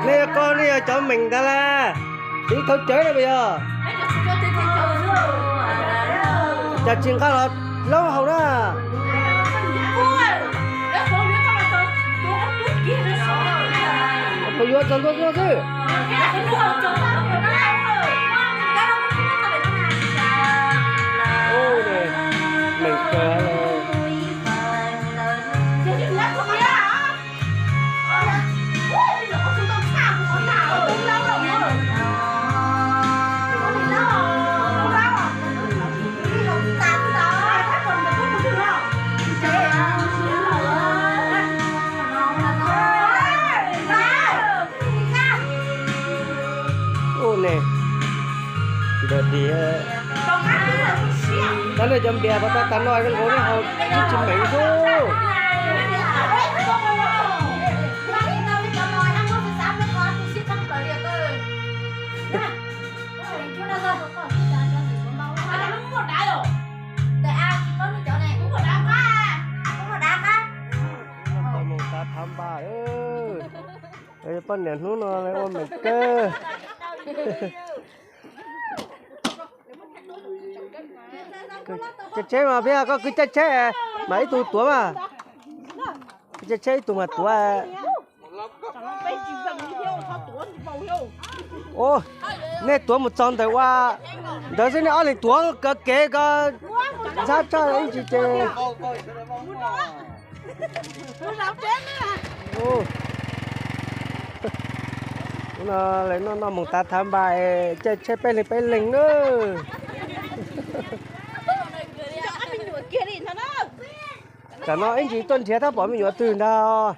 Nej yog koj, nej yog cov meem ntawd las, txiv thaub cawv na puas yog? Cas tsis nqa los laub haus na? Tau yuav txog ntua no xwb. Meem kawg. Ua ne, tsis dog dig. Tab nej cov npias pov tag tag no zoo nkaus nej haus tsis meem xwb. Poj niam hnub no ua meem kawg. Caij tsheb mas, Phiaj, koj kwv caij tsheb mas ib tug tuav mas. Kwv caij tsheb ib tug mas tuav. Ua, nej tuav mus txog ntawm ua ntawd xwb, nej ob leeg tuav kawg kev ko ntxhab tshaj ib ntsis ces. Ub, hnub no lawv noj noj mus tav thav npas es caij tsheb peb leeg peb leeg na. Tsam no ib ntsis tuaj nrhiav tab pom me nyuam twg ntag.